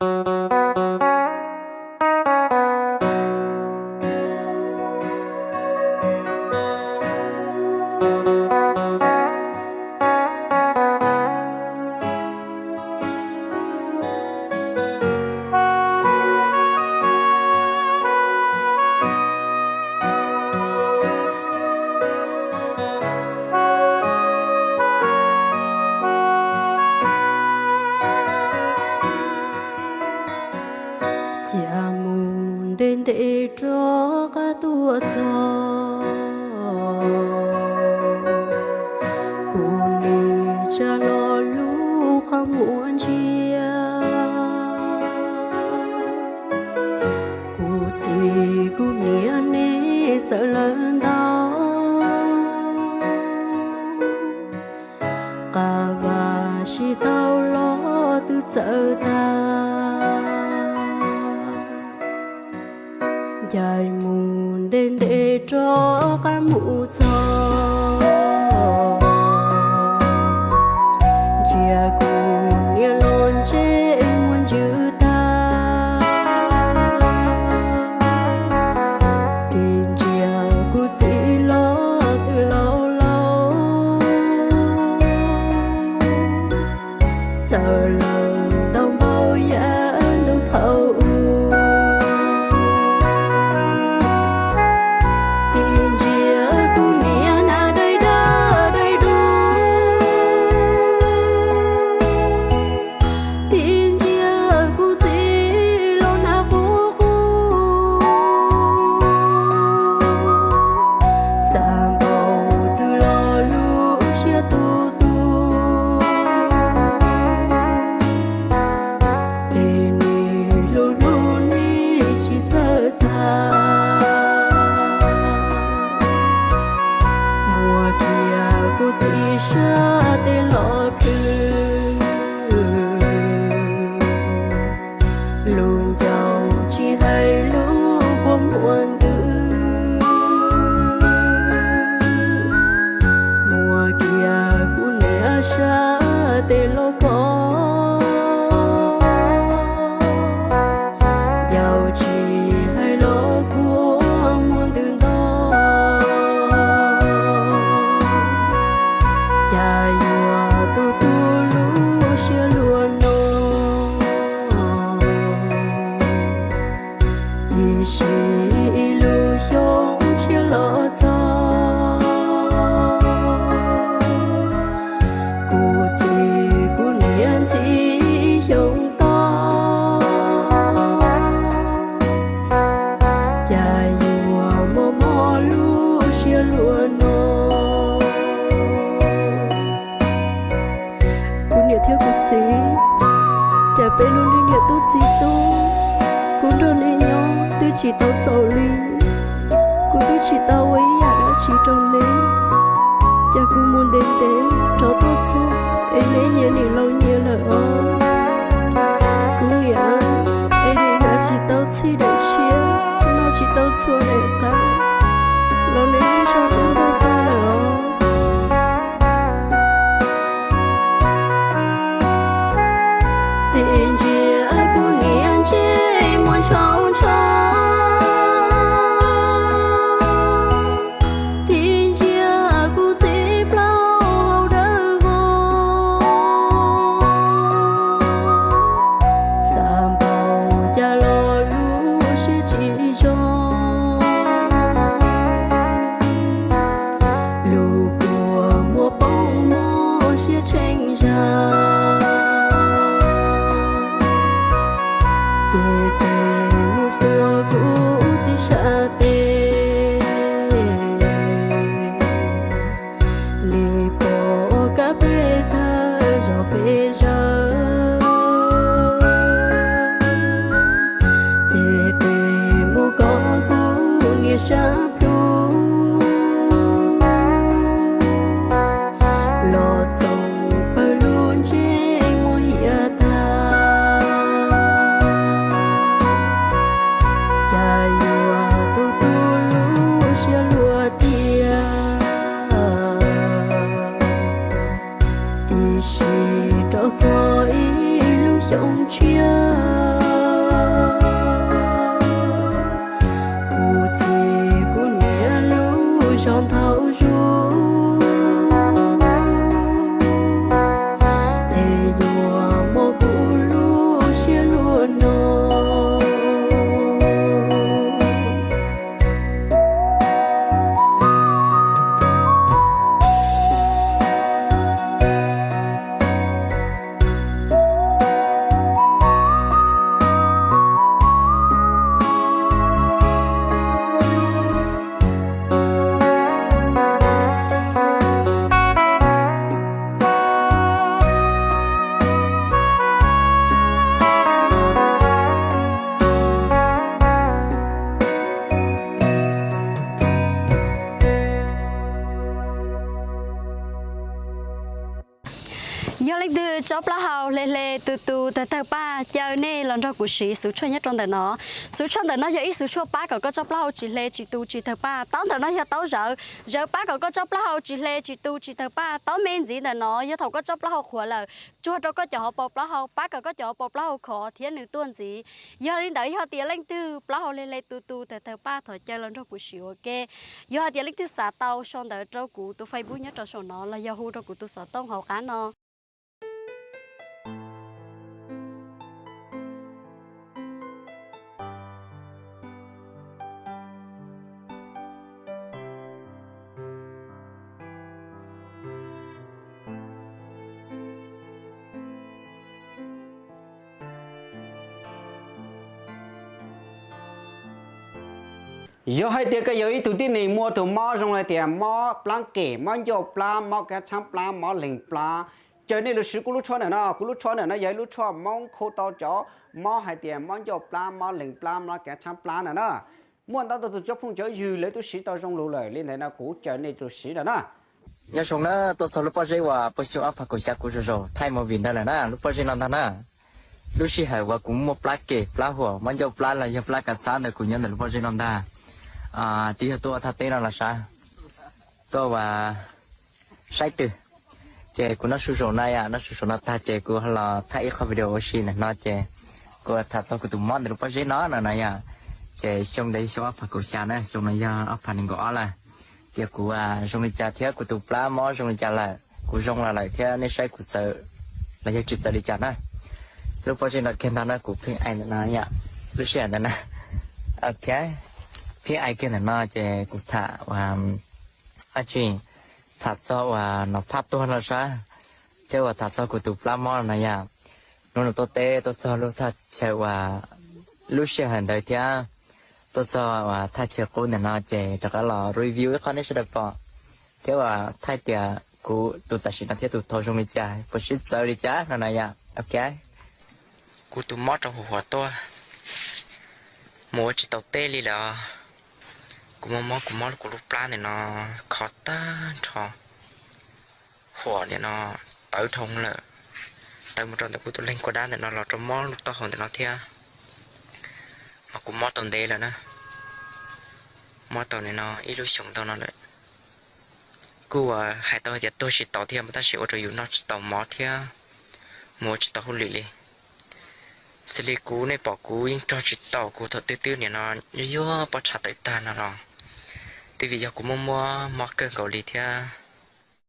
Cia mus ntev ntev rov qab tuaj txog, kuv nim tsa los lub qhov muag ntsia. Kuv txiv kuv niam nej txawm lawm ntau, qab vaj sib tau los twb txawm tag. Ncaim mus ntev ntev rov qab mus txog, ntsia kuv niam los ntsej muag ntsws tag. Tig ntsia kuv txiv los twb laus laus, txawm lawm ntau npaum yav ntuj thaum ub. Tig ntsia kuv niam hnav dai dawb dai dub, tig ntsia kuv txiv los hnav qub qub, xav npaum twg los lub siab tu tu. Es nim hlub hlub nim tsis txawj tag, muab kiag kuv txiv sab tes los plhws, lub ncauj tsis hais lub kua muag ntws, muab kiag kuv niam sab tes los kov, ncauj tsis hais los kua muag ntws nto. Cas yuav tu tu lub siab luag no, ib sim ib lub xyoo tshiab los txog, kuv txiv kuv niam ntxim xyoo to. Cas yuav mob mob lub siab luag no. Kuv niam thiab kuv txiv, cas peb lub neej niam tub txiv tub, kuv nrog nej nyob twb tsis tau txaus li. Kuv twb tsis tau ua ib yam dab tsi rau neb, cas kuv mus ntev ntev rov tuaj txog es neb nyias nim laus nyias lawm os. Kuv niam, es nim hnav tsis tau txhij daim tshiab, noj tsis tau txhua daim qab, los neb lub zog twb ntuj tag lawm os. Tig ntsia kuv niam ntsej muag ntsho ntsho, tig ntsia kuv txiv plaub hau dawb vog, xav npaum cas los lub siab tsis zoo. Lub kua muag poob muag siab tsheej zag, ces tes mus xuas kuv txiv sab tes, li pom kab peb tag zog peb zawg, ces tes mus kov kuv niam sab plhu, los txoos pawg lub ntsej muag hiam tag. Cas yuav tu tu lub siab luag tiag, ib sim rov txog ib lub xyoo tshiab. tsob plaub hau hle hle tu tu tawg tawg paj, caw nej los nrog kuv siv xuv tshuaj nyob rau ntawm no. Xuv tshuaj ntawm no yog ib xuv tshuaj pab kom koj tsob plaub hau tsis hle tsis tu tsis tawg paj. Taub ntawm no yog taub zawv, zawv pab kom koj tsob plaub hau tsis hle tsis tu tsis tawg paj. Taub me ntxiv ntawm no yog thaum koj tsob plaub hau qhuav lawm, tsuag rau koj cov hauv paus plaub hau, pab kom koj cov hauv paus plaub hau khov thiab nws tuaj ntxiv. Yog li ntawd yog tias leej twg plaub hau hle hle tu tu tawg tawg paj thov caw los nrog kuv siv ua ke. Yog hais tias leej twg xav tau sau ntawv rau kuv tus Facebook nyob rau saum no los yog hu rau kuv tus xov tooj hauv qab no. Yog hais tias koj yog ib tug tib neeg muaj tus mob zoo li tias mob plab kem, mob ncauj plab, mob kav tshaab plab, mob leeg plab, caw nej los siv kuv lub tshuaj ntawm no. Kuv lub tshuaj ntawm no yog ib lub tshuaj Hmoob kho tau cov mob hais tias mob ncauj plab, mob leeg plab, mob kav tshaab plab ntawm na. Muaj ntau tus cov phooj cov ywg lawv twb siv tau zoo lug lawm, li ntawd no kuv caw nej los siv ntawm na. Nyob zoo na, tuaj txog lub pob zeb uas pag xyoo ob phav kaum xya kuv zaum zaum thaij movie ntawd lawm na, lub pob zeb no ntag na. Lub sij hawm uas kuv muaj plab kem plab huam, mob ncauj plab los yog plab kav tshaab ntawd kuv nyob ntawm lub pob zeb no ntag. Twb yog tuaj thaj teb no los sav, tuaj ua saib twg. Ces kuv noj su zaum na yom, noj su zaum no tag ces kuv los thaij ib qho video ua si ntawm no ces kuv tham txog kuv tus mob ntawm lub pob zeb no no na yom. Ces xyoo ntawd xyoo ob phav kaum xya na, xyoo no yog ob phav nees nkaum ob lawm. Ces kuv zoo li cas thiab kuv tus plab mob zoo li cas lawm, kuv zoo los lawm thiab nej saib kuv txawv los yog tsis txawv li cas na. Lub pob zeb no kiag ntag na, kuv pheej aim ntawm no yom, lub sij hawm ntawd na. Ok, pheej aim kiag ntawm no ces kuv tham ua dab tsi, tham txog uas nov phaj tuag no sab, thiab uas tham txog kuv tus plab mob no na yom. Hnub no tuaj teb tuaj txog lub thaj chaw uas lub sij hawm ntawd thiab tuaj txog uas thaj chaw qub ntawm no ces rov qab los review ib qho nej sawv daws pom, thiab uas thaij tias kuv tus tam sim no thiab tus thaud zoo li cas, puas sib txawv li cas no na yom. Ok, kuv tus mob rau huv huav tuaj, mus ua tsis tau teb li lawm. Kuv mob mob, kuv mob kuv lub plab ntawm no khov tag nrho, huam ntawm no tawv dhau lawm, tawv mus rau ntawm kuv tus leeg kua dab ntawm no los rau mob lub taub hau ntawm no thiab. Mas kuv mob tau ntev lawm na, mob tau ntawm no ib lub xyoos ntau no lawm. Kuj uas hais tau hais tias tuag tsis tau thiab mas tab sis ua rau yus noj tsis tau mov thiab mus ua tsis tau hauj lwm li. Xws li kuv nej pom kuv yeej rog tsis tau, kuv thaum twb twb nim no yuag yuag pob tshav tawm tag no los twb vim yog kuv muaj muaj mob kawg nkaus li thiab.